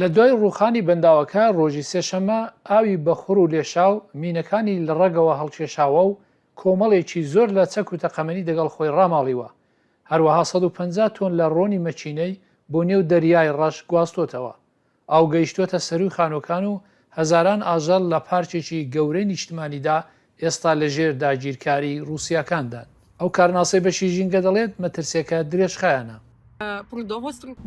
لە دوای ڕووخانی بەنداوەکە ڕۆژی سێشەممە، ئاوی بەخوڕ و لێشاو مینەکانی لە ڕەگەوە هەڵکێشاوە و کۆمەڵێکی زۆر لە چەک و تەقەمەنی دەگەڵ خۆی ڕاماڵیوە. هەروەها 150 تۆن لە ڕۆنی مەکینەی بۆ نێو دەریای ڕەش گواستۆتەوە. ئاو گەیشتۆتە سەرووی خانووەکان و هەزاران ئاژەڵ لە پارکێکی گەورەی نیشتمانیدا ئێستا لە ژێر داگیرکاریی ڕووسیاکاندان. ئەو کارناسەی بەشی ژینگە دەڵێت مەترسیەکە درێژخایەنە.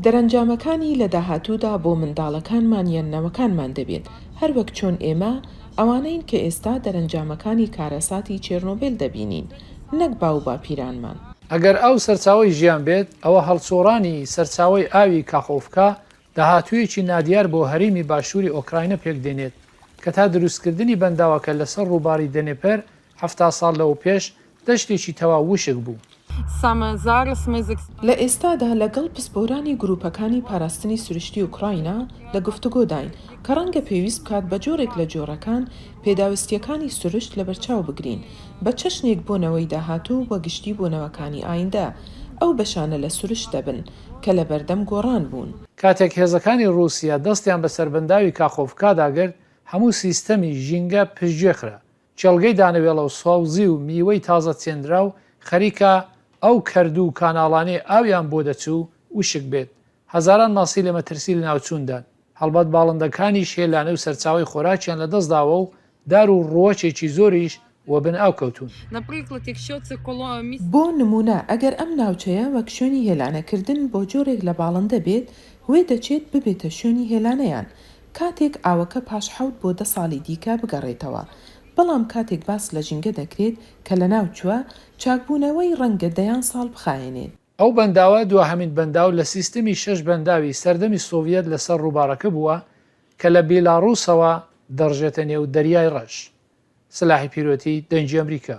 دەرەنجامەکانی لە داهاتوودا بۆ منداڵەکانمان یان نەوەکانمان دەبێت، هەروەک چۆن ئێمە ئەوانەین کە ئێستا دەرەنجامەکانی کارەساتی چێرنۆبێل دەبینین، نەک باووباپیرانمان. ئەگەر ئاو سەرچاوەی ژیان بێت، ئەوە هەڵچۆڕانی سەرچاوەی ئاوی کاخۆڤکا داهاتوویەکی نادیار بۆ هەرێمی باشووری ئۆکراینا پێکدێنێت، کە تا دروستکردنی بەنداوەکە لەسەر ڕووباری دنێپەر 70 ساڵ لەوەپێش دەشتێکی تەواو وشک بوو. لە ئێستادا لەگەڵ پسپۆرانی گروپەکانی پاراستنی سروشتی ئۆکراینا لە گفتوگۆداین، کە ڕەنگە پێویست بکات بە جۆرێک لە جۆرەکان پێداویستییەکانی سروشت لەبەرچاو بگرین، بە چەشنێک بۆ نەوەی داهاتوو و گشتی بۆ نەوەکانی ئایندە، ئەو بەشانە لە سروشت دەبن. کە لەبەردەم گۆڕان بوون. کاتێک هێزەکانی ڕووسیا دەستیان بەسەر بەنداوی کاخۆڤکادا گرت، هەموو سیستەمی ژینگە پشتگوێ خرا. کێڵگەی دانەوێڵە و سەوزی و میوەی تازە چێنراو خەریکە ئەو کەردوو و کاناڵانەی ئاویان بۆ دەچوو وشک بێت. هەزاران ماسی لە مەترسی لەناوچووندان. هەڵبەت باڵندەکانیش هێلانە و سەرچاوەی خۆراکیان لەدەستداوە و دار و ڕووەکێکی زۆریش وەبن ئاو کەوتوون. بۆ نموونە ئەگەر ئەم ناوچەیە وەک شوێنی هێلانەکردن بۆ جۆرێک لە باڵندە بێت، وێدەچێت ببێتە شوێنی هێلانەیان کاتێک ئاوەکە پاش حەوت بۆ دە ساڵی دیکە بگەڕێتەوە. بەڵام کاتێک باس لە ژینگە دەکرێت کە لەناوچووە، چاکبوونەوەی ڕەنگە دەیان ساڵ بخایەنێت. ئەو بەنداوە دواهەمین بەنداو لە سیستمی شەش بەنداوی سەردەمی سۆڤیەت لەسەر ڕووبارەکە بووە کە لە بیلاڕووسەوە دەڕژێتە نێو دەریای ڕەش. سەلاحی پیرۆتی، دەنگی ئەمریکا.